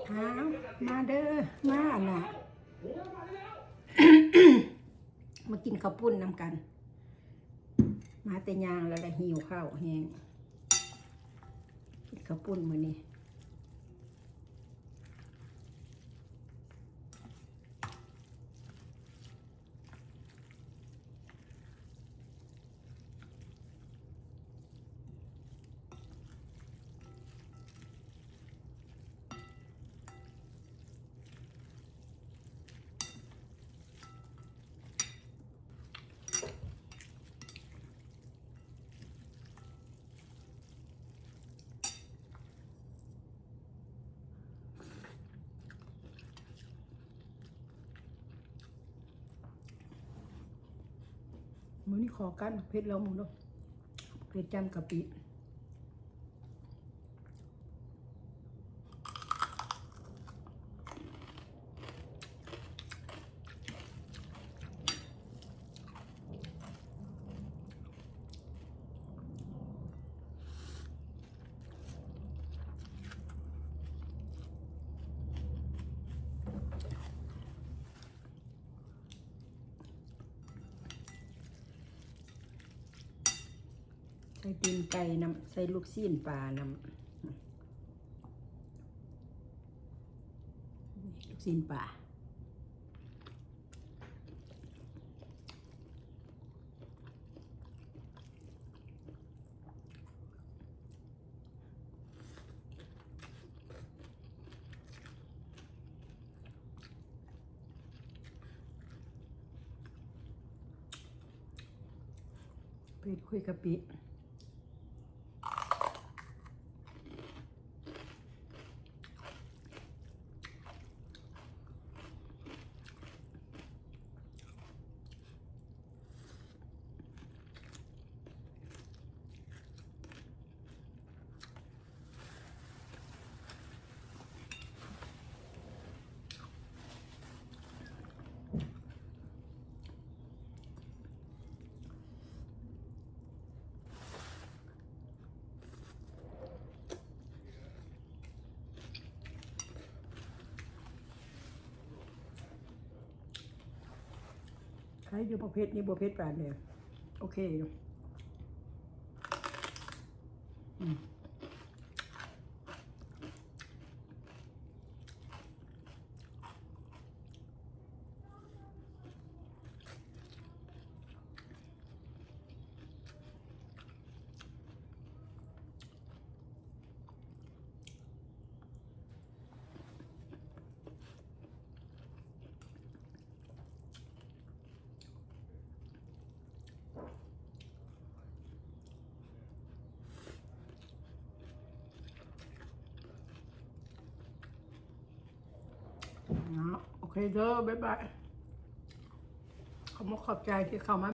ອ້າວ ມາເດີ ມາອັນນ່າ ມາກິນເຂົ້າປຸ້ນນຳກັນ. ມາແຕ່ຍ່າງແລ້ວລະຫິວເຂົ້າແຮງ ກິນເຂົ້າປຸ້ນມື້ນີ້. ມື້ນີ້ຂໍກ້ານໝາກເຜັດລອງເບິ່ງເດີ ເຜັດຈ້ຳກະປິ. ໃສ່ຕີນໄກ່ນຳ ໃສ່ລູກຊີ້ນປານຳ ລູກຊີ້ນປາ. ເຜັດຄຸຍກະປິ. ໄຄຢູ່ ບໍ່ເຜັດ ນີ້ບໍ່ເຜັດປານໃດ ໂອເຄຢູ່. ເນາະ ໂອເຄເດີ ບາຍບາຍ ຂອບອົກຂອບໃຈທີ່ເຂົ້າມາ.